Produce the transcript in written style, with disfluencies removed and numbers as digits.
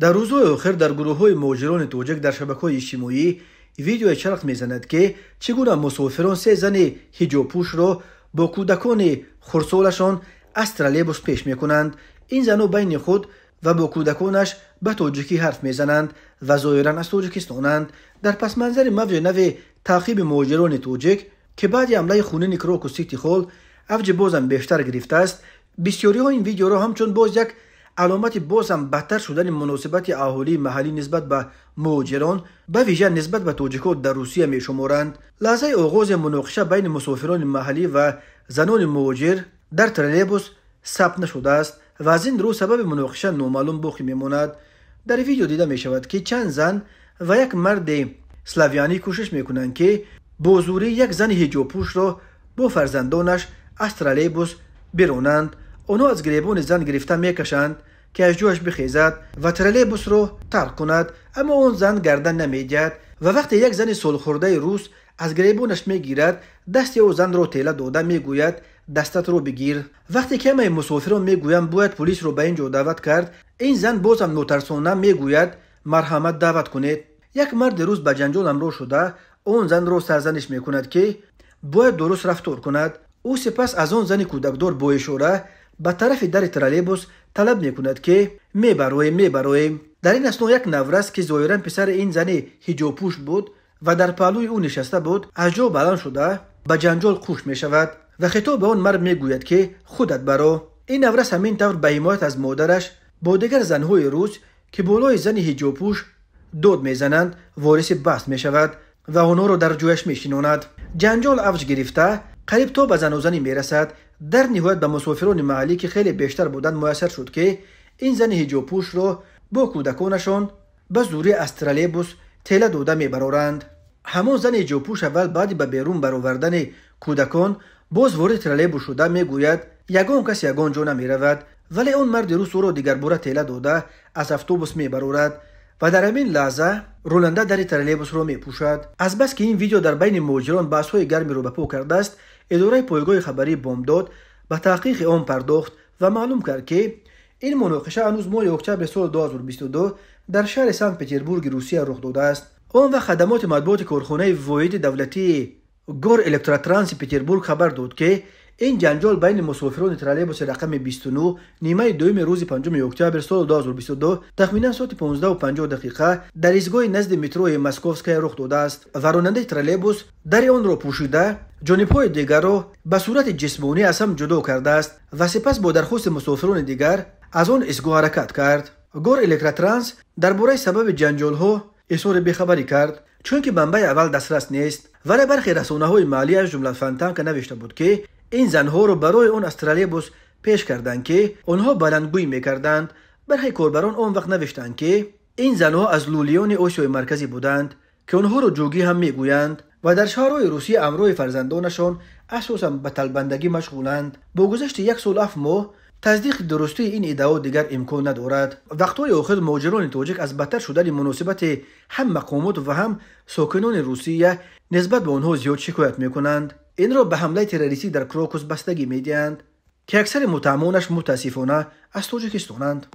Дар рӯзҳои охир дар гурӯҳҳои муҳоҷирони тоҷик дар шабакаҳои иҷтимоӣ видеое чарх мезанад, ки чӣ гуна мусофирон се зани ҳиҷобпӯшро бо кӯдакони хурдсолашон аз троллейбус пеш мекунанд. Ин занҳо байни худ ва бо кӯдаконаш ба тоҷикӣ ҳарф мезананд ва зоҳиран аз Тоҷикистонанд. Дар пасманзари мавҷи нави таъқиби муҳоҷирони тоҷик, ки баъди ҳамлаи хунини Крокус Сити Холл авҷи бозам бештар гирифтааст, бисёриҳо ин видеоро ҳамчун боз як аломати бозам бадтар шудани муносибати аҳолии маҳаллӣ нисбат ба муҳоҷирон, ба вижа нисбат ба тоҷикҳо дар Русия мешуморанд. Лаҳзаи оғози муноқиша байни мусофирони маҳаллӣ ва занони муҳоҷир дар троллейбус сабт нашудааст ва аз ин рӯ сабаби муноқиша номаълум боқӣ мемонад. Дар видео дида мешавад, ки чанд зан ва як марди славянӣ кӯшиш мекунанд, ки бо зӯрӣ як зани ҳиҷобпӯшро бо фарзандонаш аз троллейбус биронанд. Онҳо аз гиребони зан гирифта мекашанд, ки аз ҷояш бихезад ва троллейбусро тарк кунад, аммо он зан гардан намедиҳад ва вақте як зани солхӯрдаи рус аз гиребонаш мегирад, дасти ӯ занро тела дода мегӯяд: «Дастатро бигир». Вақте ки ҳамаи мусофирон мегӯянд, бояд полисро ба ин ҷо даъват кард, ин зан бозам нотарсона мегӯяд: «Марҳамат, даъват кунед». Як марди рус ба ҷанҷол ҳамроҳ шуда, он занро сарзаниш мекунад, ки бояд дуруст рафтор кунад. Ӯ сипас аз он зани кӯдакдор бо ишора ба тарафи дари троллейбус талаб мекунад, ки мебароем, мебароем. Дар ин асно як наврас, ки зоҳиран писари ин зани ҳиҷобпӯш буд ва дар паҳлӯи ӯ нишаста буд, аз ҷо баланд шуда ба ҷанҷол қуш мешавад ва хитоб ба он мард мегӯяд, ки худат баро. Ин наврас ҳамин тавр ба ҳимоят аз модараш бо дигар занҳои рус, ки болои зани ҳиҷобпӯш дод мезананд, вориси баҳс мешавад ва онҳоро дар ҷояш мешинонад. Ҷанҷол авҷ гирифта қариб то ба занозанӣ мерасад. Дар ниҳоят ба мусофирони маҳаллӣ, ки хеле бештар буданд, муяссар шуд, ки ин зани ҳиҷобпӯшро бо кӯдаконашон ба зӯрӣ аз троллейбус тела дода мебароранд. Ҳамон зани ҳиҷобпӯш аввал баъди ба берун баровардани кӯдакон боз ворид троллейбус шуда мегӯяд: «Ягон кас ягон ҷо намеравад», вале он марди рус ӯро дигарбора тела дода аз автобус мебарорад ва дар ҳамин лаҳза ронанда дари троллейбусро мепӯшад. Азбаски ин видео дар байни муҳоҷирон баҳсҳои гармеро ба по кардааст, идораи пойгоҳи хабарии Бомдод ба таҳқиқи он пардохт ва маълум кард, ки ин муноқиша ҳанӯз моҳи октябри соли 2022 дар шаҳри Санкт Петербурги Русия рух додааст. Он вақт хадамоти матбуоти корхонаи воҳиди давлатии Горэлектротранси Петербург хабар дод, ки ин ҷанҷол байни мусофирони троллейбуси рақами 29 нимаи дуюми рӯзи 5 октябр соли 2022 тахминан соати 15:50 дар истгоҳи назди метрои Московская рух додааст ва ронандаи троллейбус дари онро пӯшида, ҷонибҳои дигарро ба сурати ҷисмонӣ аз ҳам ҷудо кардааст ва сипас бо дархости мусофирони дигар аз он истгоҳ ҳаракат кард. Горэлектротранс дар бораи сабаби ҷанҷолҳо изҳори бехабарӣ кард, чунки манбаи аввал дастрас нест, вале бархе расонаҳои маҳаллӣ, аз ҷумла Фонтанка, навишта буд, ки ин занҳоро барои он аз троллейбус пеш карданд, ки онҳо баландгӯй мекарданд. Бархе корбарон он вақт навиштанд, ки ин занҳо аз лулиёни Осиёи Марказӣ буданд, ки онҳоро ҷугӣ ҳам мегӯянд ва дар шаҳрҳои Русия ҳамроҳи фарзандонашон асосан ба талбандагӣ машғуланд. Бо гузашти як сол 7 моҳ тасдиқи дурустии ин иддао дигар имкон надорад. Вақтҳои охир муҳоҷирони тоҷик аз бадтар шудани муносибати ҳам мақомот ва ҳам сокинони Русия нисбат ба онҳо зиёд шикоят мекунанд. Инро ба ҳамлаи террористӣ дар Крокус бастагӣ медиҳанд, ки аксари муттаҳамонаш мутаассифона аз Тоҷикистонанд.